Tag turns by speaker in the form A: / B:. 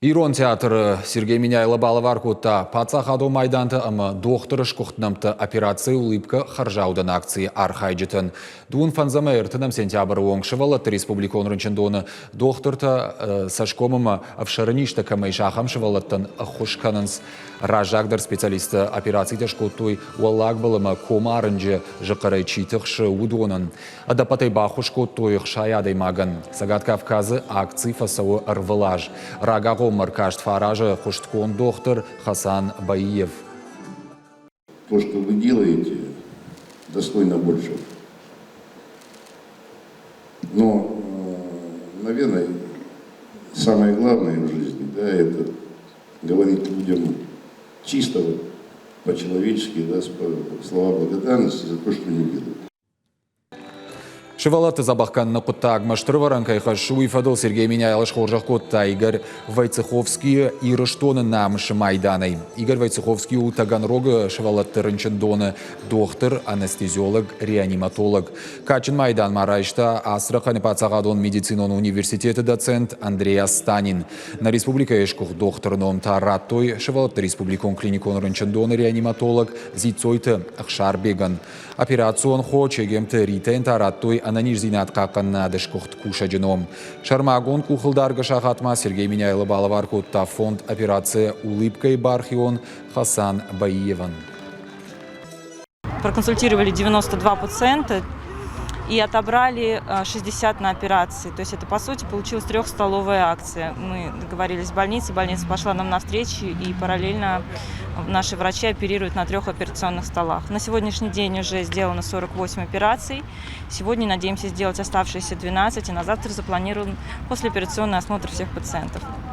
A: Ирон театры Сергей Меняйло балӕвар кодта паддзахадон майдантӕ ӕмӕ дохтыры сгуыхт нӕмттӕ операци «Улыбка» хӕрзаудӕн акцийы архайджытӕн. Дыууын фӕндзӕмӕй ӕртынӕм сентябры онг сывӕллӕтты республикон рынчындоны дохтыртӕ цӕсгом ӕмӕ ӕфсӕры низтӕ кӕмӕ ис, ахӕм сывӕллӕттӕн ӕххуыс кӕнынц. Раззагдӕр специалисттӕ операцитӕ скодтой Уӕллаг был ӕмӕ Комарынджы зыхъхъырӕй чи тыхсы, уыдонӕн. Ӕдӕппӕтӕй баххуыс кодтой 60 адӕймагӕн. Цӕгат Кавказы акци фӕцӕуы ӕрвылаз. Рагагъоммӕ ӕркаст фӕаразы хъуыстгонд дохтыр Хасан Баиев.
B: То, что вы делаете, достойно большего. Но, наверное, самое главное в жизни, да, это говорить людям чисто вот по-человечески, да, слова благодарности за то, что они делают.
A: Сывӕллӕтты дзӕбӕх кӕныны хъуыддагмӕ стыр ӕвӕрӕн кӕй хӕссы, уый фӕдыл Сергей Меняйло схорзӕх кодта Игорь Войцеховскийы Ирыстоны намысы майданӕй. Игорь Войцеховский у Таганрогы сывӕллӕтты рынчындоны дохтыр, анестезиолог, реаниматолог. Кадджын майдан ма райста Астраханы паддзахадон медицинон университеты доцент Андрей Астанин. Нӕ республикӕйы сгуыхт дохтыры ном та радтой сывӕллӕтты республикон клиникон рынчындоны реаниматолог Дзиццойты Ӕхсарбегӕн. Операцион хо Чегемты Ритӕйӕн та радтой ӕнӕниздзинад хъахъхъӕнынады сгуыхт кусӕджы ном. Сӕрмагонд къухылдаргӕ сахатмӕ Сергей Меняйло балӕвар кодта фонд «Операция Улыбка»-йы бархион Хасан Баиевӕн.
C: Проконсультировали 92 пациента и отобрали 60 на операции. То есть это, по сути, получилась трехстоловая акция. Мы договорились с больницей, больница пошла нам навстречу, и параллельно наши врачи оперируют на трех операционных столах. На сегодняшний день уже сделано 48 операций. Сегодня надеемся сделать оставшиеся 12, и на завтра запланирован послеоперационный осмотр всех пациентов.